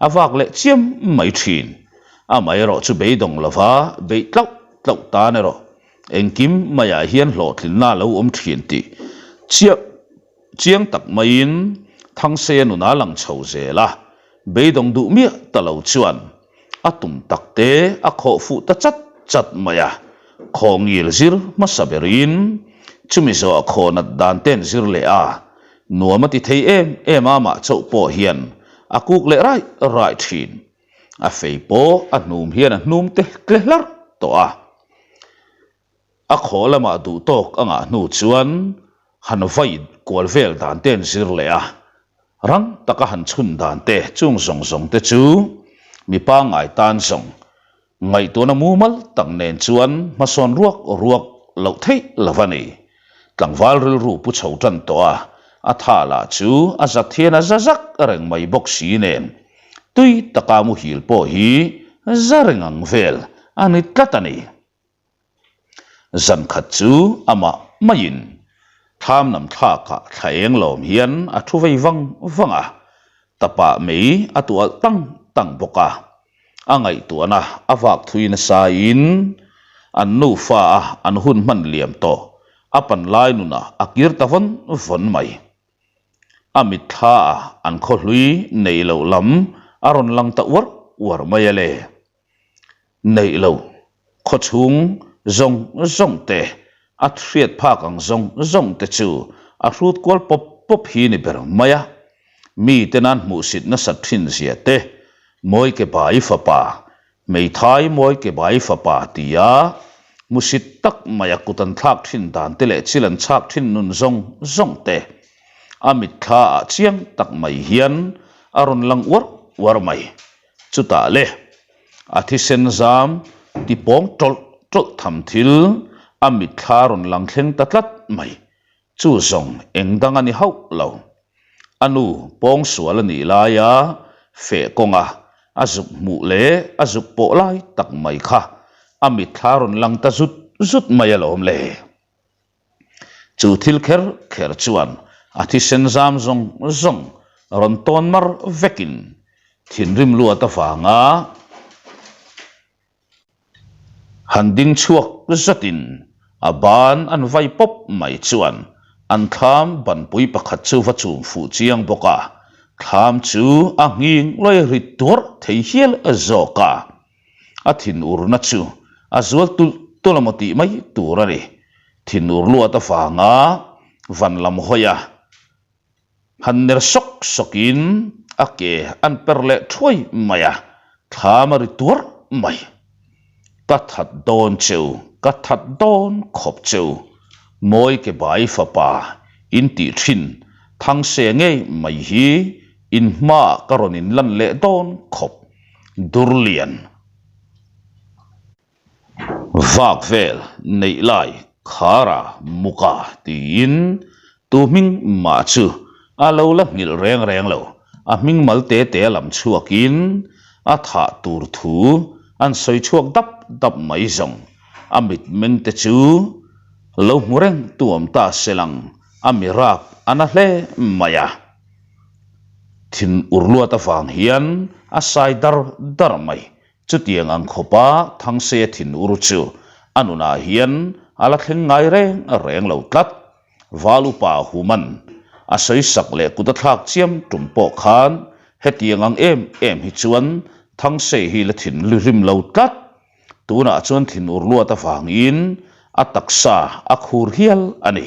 A: a vak leh chiam mai thin. Amaherawh chu beidawng lova beih tlauh tlauh tan erawh engkim maiah hian hlawhtlinna a lo awm thin tih chiah chiang tak maiin Thangseia nuna lang chho zel a, beidawng duh miah ta lo chuan A tum tak te a khawh fuh ta chat chat mai a, khaw ngil zir hmasa berin chumi zawh a khaw nat dan te an zir leh a, nuam a ti thei em em a mah chauh pawh hian a kuk leh raih raih thin. A fei pawh a hnum hian a hnum te tle hlarh tawh a. A khaw lamah duh tawk a ngah hnu chuan han vai kual vel dan te an zir leh a, rang taka han chhun dan te chung zawng zawng te chu mi pangngai tan zawng ngaihtuahna mumal tak nen chuan hmasawn ruak ruak loh theih lo a ni. Tlangval rilru pu chho tan tawh a, a tha lah chu a zat hian a za zak reng mai bawk si nen tui taka muhil pawh hi za reng ang vel. a ni tlat a ni. Zan khat chu amah maiin thlam nam thlakah thla eng lawm hian a thu vei vang vang a, tapah mei a tuah alh tang tang bawk a. A ngaihtuahna a vak thui nasain an nufa a an hun hman liam tawh a pan lai nunah a kir ta vawn vawn mai. A mitthla a an khawhlui neih loh lam a rawn lang ta uar uar mai a le. Neih lo, khaw chhung zawng zawng te, a hriat phak ang zawng zawng te chu a hrut kual pawp pawp hi ni ber mai a. Mi ten an hmuhsit nasat thin zia te, Mawike Bai fapa, Hmeithai Mawike Bai fapa tia hmusit tak mai a kut an thlak thin dan te leh chil an chhak thin nun zawng zawng te a mitthla ah chiang tak mai hian a rawn lang uar uar mai. Chutah le, a thisen zam ti pawng tawlh tawlh tham thil a mitthla rawn lang thleng ta tlat mai. Chu zawng eng dang a ni hauh lo. A nu pawng sual a nih laia feh kawnga a zuk hmuh leh a zuk pawh lai tak mai kha a mitthla rawn lang ta zut zut mai alawm le. Chu thil kher kher chuan a thisen zam zawng zawng rawn tawn mar vekin thinrim luat avanga han ding chhuak zatin a ban an vai pawp mai chuan an thlam banpui pakhat chu va chum fuh chiang bawk a, thlam chu a nghing lawi rit tuarh thei hial zawk a. A thinurna chu a zual tulh tulh a maw tih mai tur a ni. Thinur luat avanga van lam hawi a, han ner sawk sawkin a ke an per leh thuai mai a, thlam a ri tuar mai. Ka that dawn cheu, ka that dawn khawp cheu, mawi ke bai fapa in tih thin Thangse ngei mai hi in hmaah ka rawn inlan leh dawn khawp. Durlian vak vel neih lai khara muka tiin tu hming mah chu a lo la nghilh reng reng lo. A hming mal te te a lam chhuakin a thah tur thu an sawi chhuak dap dap mai zawng. A mitmeng te chu lo hmu reng tu awm ta se lang a mi rap a na hle mai a. Thin ur luat avang hian a sai dar dar mai. Chutiang ang khawpa Thangse thin ur chu a nunah hian a la thleng ngai reng reng lo tlat. Val upa Human a sawi sak leh kut a thlak chiam tum pawh khan hetiang ang em em hi chuan Thangse hi la thin rim lo tlat. Tunah chuan thin ur luat avangin a taksa a khur hial a ni.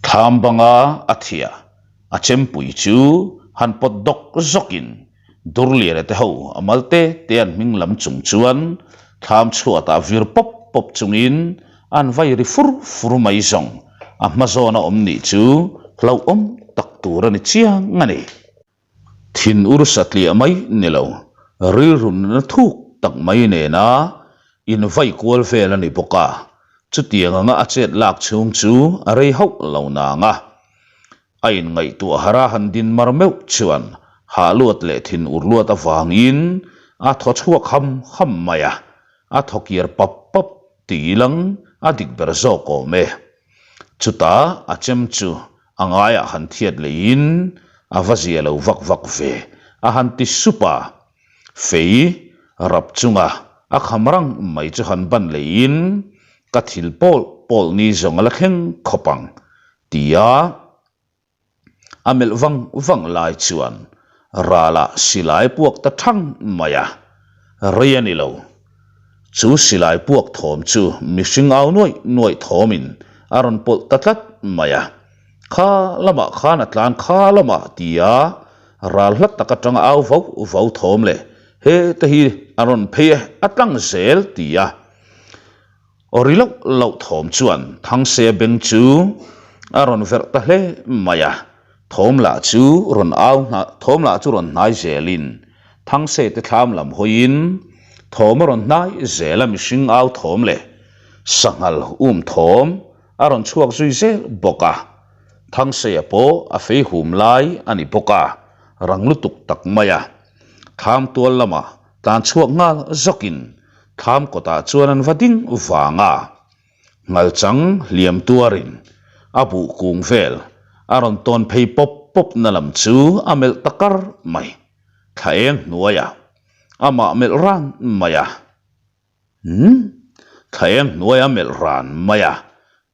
A: Thlam banga a thiah a chempui chu han pawt dawk zawkin Durliana te ho a mal te te an hming lam chung chuan thlam chhuatah vir pawp pawp chungin an vai ri fur fur mai zawng a hma zawna awm nih chu hlauhawm tak tur a ni chiang a ni. Thin ur satliah mai ni lo, rilru nuna thuk tak mai nena invai kual vel a ni bawk a, chutiang anga a chet lak chhung chu a rei hauh lo nang a. A inngaihtuah harh a han din mar meuh chuan hah luat leh thin ur luat avangin a thaw chhuak ham ham mai a, a thaw kiar pap pap ti ilang a dik ber zawk awm e. Chutah a chem chu A ngaiah han thiat leiin a va zia lo vak vak ve, a han ti sup a. Fei rap chunga a kham rang mai chu han ban leiin ka thil pawl pawl ni zawng a la thleng khawp ang, tia a melh vang vang lai chuan ralah silai puak ta thang mai a, rei a ni lo. Chu silai puak thawm chu mihring au nuaih nuaih thawmin a rawn pawlh ta tlat mai a. Kha lamah khan a tlan kha lamah tia ral hlat tak atanga au vau vau thawm leh he te hi a rawn phei e a tlang zel tia Aw ri loh loh thawm chuan Thangse beng chu a rawn verh ta hle mai a, thawm lah chu rawn au thawm lah chu rawn hnai zelin Thangse te thlam lam hawiin thawm a rawn hnai zel a mihring au thawm leh sanghal um thawm a rawn chhuak zui zel bawk a, Thangseia pawh a fei hum lai a ni bawk a, rang lutuk tak mai a, thlam tual lamah tlan chhuak nghal zawkin. Thlam kawtah chuan an va ding vang a. Nghalchang hliam tuarin a buh kung vel a rawn tawn phei pawp pawp na lam chu a melh ta kar mai. Thla eng hnuaiah amah melh ran mai a. Umm, thla eng hnuaia melh ran mai a.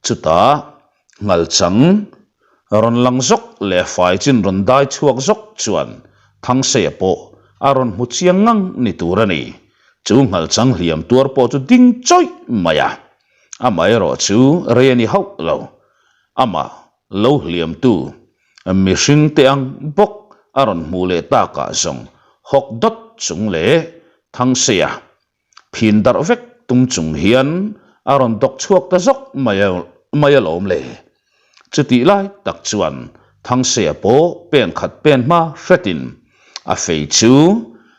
A: Chutah nghalchang rawn lang zawk leh fai chin rawn dai chhuak zawk chuan Thangseia pawh a rawn hmu chiang ngang ni tur a ni. Chu nghalchang hliam tuar pawh chu ding chawih mai a. Amaherawh chu rei a ni hauh lo. Amah lo hliamtu mihring te ang bawk a rawn hmuh leh takah zawng hawk dawt chung leh Thangseia Phin darh vek tum chung hian a rawn dawk chhuak ta zawk mai mai alawm le. Chutih lai tak chuan Thangseia pawh pen khat pen hma hretin a fei chu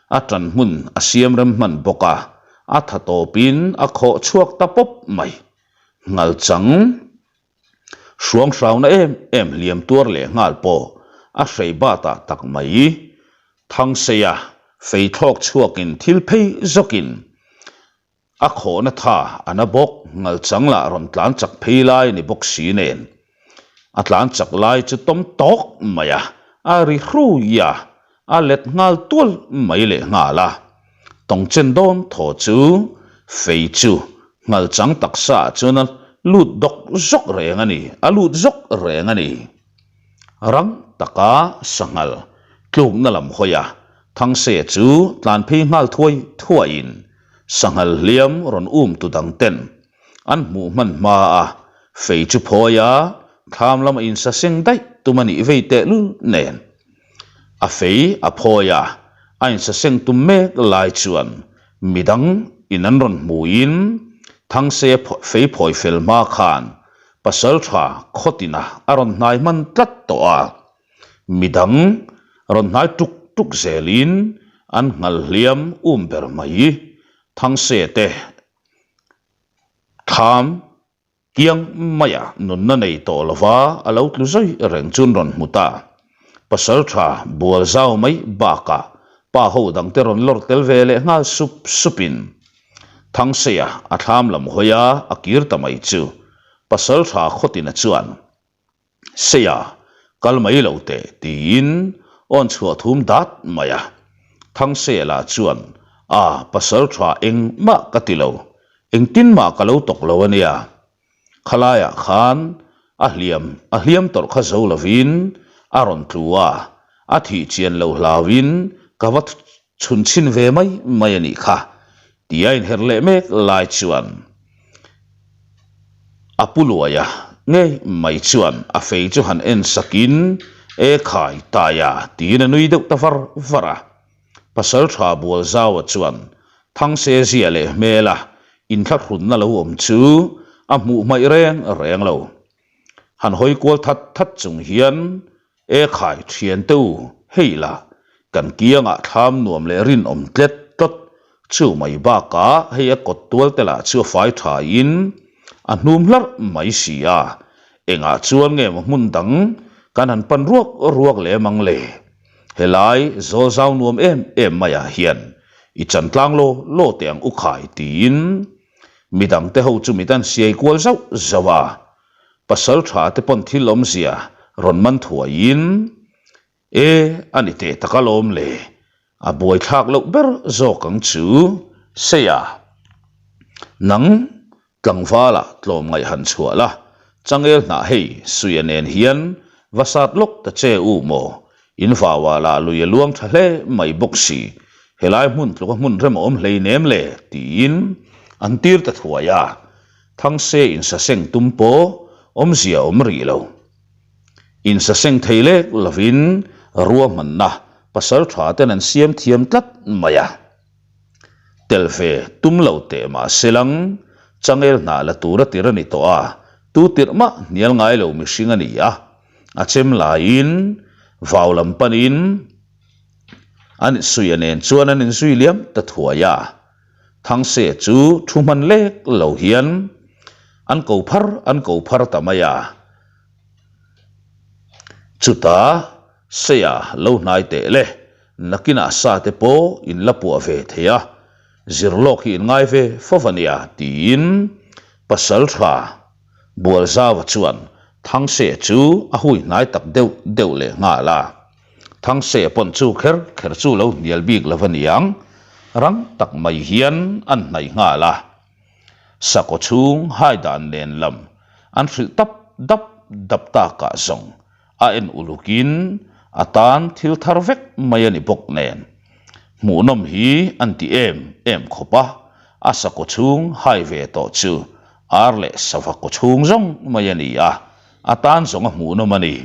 A: a tan hmun a siam rem hman bawk a, a tha tawpin a khawh chhuak ta pawp mai. Nghalchang Hruang hrauna em em hliam tuar leh nghal pawh a hrei batah tak mai. Thangseia fei thlawk chhuakin thil phei zawkin a khawhna tha a na bawk, ngalchang lah rawn tlan chak phei lai ni bawk si nen. A tlan chak lai chu tawm tawk mai a, a ri hrui a, a let nghal tual mai leh nghal a. Tawngchen dawn thaw chu fei chu nghalchang taksa ah chuan a lut dawk zawk reng a ni, a lut zawk reng a ni. Rang taka sanghal tlukna lam hawi a, Thangseia chu tlan phei nghal thuai thuaiin sanghal hliam rawn um tu dang ten an hmuh hman hma a, fei chu phawi a, thlam lama insaseng daih tum a nih vei tehlul nen. A fei a phawi a, a insaseng tum mek lai chuan midang in an rawn hmuin Thangse fei phawi fel hma khan Pasaltha Khawtina a rawn hnai hman tlat tawh a, midang rawn hnai tuk tuk zelin an nghal hliam um ber mai. Thangse te thlam Kiang maia nunna nei tawh lova a lo tlu zui reng chuan rawn hmu ta. Pasaltha bual zau mai bakah pa ho dangte rawn lawr tel ve leh nghal sup supin Thangseia a thlam lam hawi a, a kir ta mai chu Pasaltha Khawtina chuan Seia, kal mai lo teh, tiin awn chhuah thum dat mai a. Thangseia lah chuan, A, pasal tha engmah ka ti lo, engtin mah ka lo tawk lo a nia. Khalaiah khan a hliam, a hliam tawrh kha zo lovin a rawn tlu a, a thih chian lo hlauin ka va Chhun chhin ve mai mai a nih kha, ti a inher leh mek lai chuan a pu luaia ngei mai chuan a fei chu han en sakin E khai taia tiin a nui deuh ta var var a. Pasaltha Bualzaua chuan Thangse zia leh hmela inthlahrunna lo awm chu a hmuh hmaih reng reng lo. Han hawi kual that that chung hian E khai thiante u, hei la, kan kiangah thlam nuam leh rinawm tlet tawt chu mai bakah hei a kawt tual te lah chu a fai thain a hnum hlarh mai si a, engah chuan nge maw hmun dang kan han pan ruak ruak lem ang le? Helai zawl zau nuam em em maiah hian i chan tlang law law teh ang u khai tiin midangte ho chu mit an siai kual zauh zauh a. Pasal tha te pawn thil awmzia rawn man thuaiin, E, a ni teh tak alawm le, a buaithlak loh ber zawk ang chu, Seia. Nang tlangvala tlawmngaih han chhuah la, changel hnah hei Suia nen hian va sat lawk ta che u maw, in vauah lah lui a luang tha hle mai bawk si, helai hmun tluka hmun rem a awm hleinem le, tiin an tir ta thuai a. Thangse insaseng tum pawh awmzia awm rih lo. Insaseng thei lek lovin ruahmanna pasal tha ten an siam thiam tlat mai a. Tel ve tum lo teh mah se lang, changel hnah la tur a tir a ni tawh a, tu tirh mah hnial ngai lo mihring a ni a. A chem laiin vau lam panin an insuia nen chuan an inzui liam ta thuai a. Thangse chu thu hman lek lo hian an ko phar an ko phar ta mai a. Chutah Seia lo hnai teh le, nakinah sa te pawh in la puah ve thei a. Zir lawk hi in ngai ve fo va nia, tiin Pasalṭha Bualzauva chuan Thangse chu a hui hnai tak deuh deuh leh nghal a. Thangse pawn chu kher kher chu lo hnial bik lo va niang, rang tak mai hian an hnaih nghal a. Sakaw chhung hai dan nen lam an hrilh tap dap dap takah zawng a en ulukin a tan thil thar vek mai a ni bawk nen. Hmuhnawm hi an ti em em khawp a, a sakaw chhung hai ve tawh chu ar leh sava kaw chhung zawng mai a ni a, a tan zawng a hmuhnawm a ni.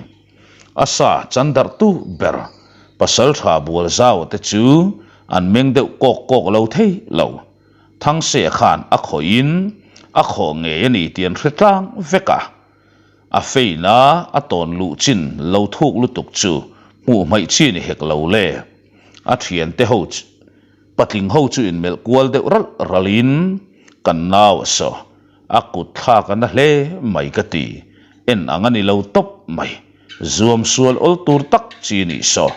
A: A sa chan darhtu ber Pasaltha Bualzau te chu an meng deuh kawk kawk lo thei lo. Thangse khan a khawhin a khawh ngei a ni tih an hre tlang vek a. A feina a tawn luh chin lo thuk lutuk chu hmuh hmaih chi ni hek lo le. A thiante ho patling ho chu inmelh kual deuh ralh ralhin kan nau a saw. A kut thlak a na hle mai ka ti. En ang a ni lo tawp mai. Zuam sual awl tur tak chi nih saw.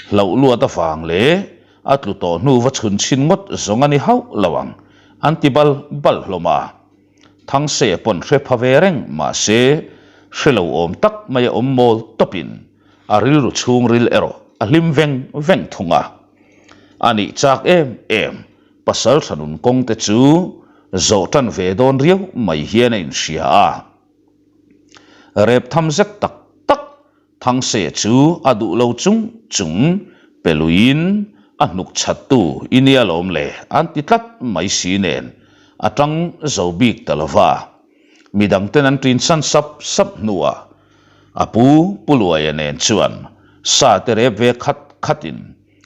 A: Hlauh luat avang leh A tlu tawh hnu va chhun chhin ngawt zawng a ni hauh lo ang, an ti bal bal hlawm a. Thangse pawn hre pha ve reng mahse, hre lo awm tak mai a awm mawl tawpin a rilru chhungril erawh a hlim veng veng thung a. A nih chak em em, pasal tha nun kawng te chu zawh tan ve dawn riau mai hian a inhria a. Rep tham zet tak tak Thangse chu a duh lo chung chung pe luiin a hnuk chhattu i nia lawm le an ti tlat mai si nen a tang zo bik ta lova. Midangten an ṭin san sap sap hnuah a pu Pu Luaia nen chuan sa te rep ve khat khatin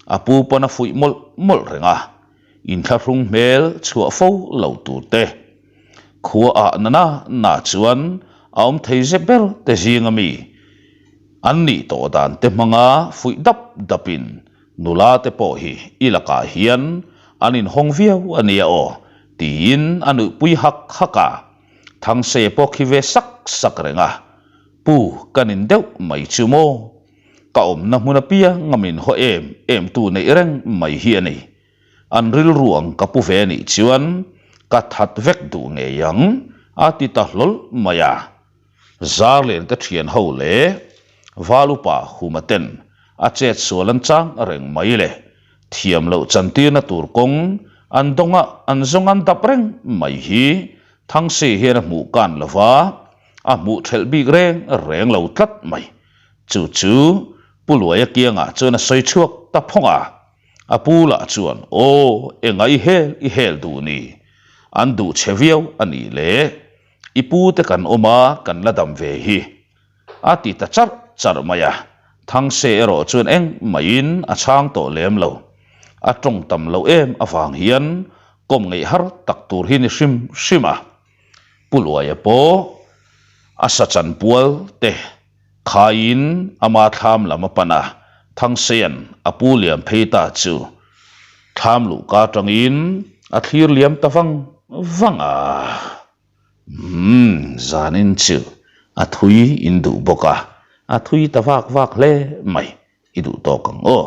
A: a pu pawn a fuih mawlh mawlh reng a, inthlahrung hmel chhuah fo lo tur te. Khua ah na na na chuan a awm thei ze ber te zing a mi an nih tawh dan te hmanga fuih dap dap in nula te pawh hi i lakah hian an inhawng viau a nia aw tiin a nuihpui hak hak a, Thangse pawh khi ve sak sak reng a, Pu ka nin deuh mai chu maw? Ka awmna hmun apiang a min haw em em tu neih reng mai hi a ni. An rilru ang ka pu ve nih chuan ka that vek duh ngei ang, a ti ta hlawl mai a. Zarlen te thian ho leh Val upa Huma ten a chet sual an chang reng mai le. Thiam loh chantirna tur kawng an dawng a, an zawng an dap reng mai hi Thangsi hian a hmuh kan lo va, a hmuh thelh bik reng reng lo tlat mai. Chu chu Pu Luaia kiangah chuan a sawi chhuak ta phawng a. A pu lah chuan, Aw, enga i hel i hel duh ni? An duh che viau a nih le. I pu te kan awm a, kan la dam ve hi. A ti ta charh charh mai a. Thangse erawh chuan engmahin a chhang tawh lem lo. A tawng tam loh em avang hian kawm ngeih har tak tur hi ni hrim hrim a. Pu Luaia pawh a sa chanpual te Khaiin ama thlam lam a pan a, Thangsean a pu liam phei ta chu thlam luhka atangin a thlir liam ta vang vang a. Umm, zanin chu a thui in duh bawk a, a thui ta vak vak hle mai, i duh tawk ang aw.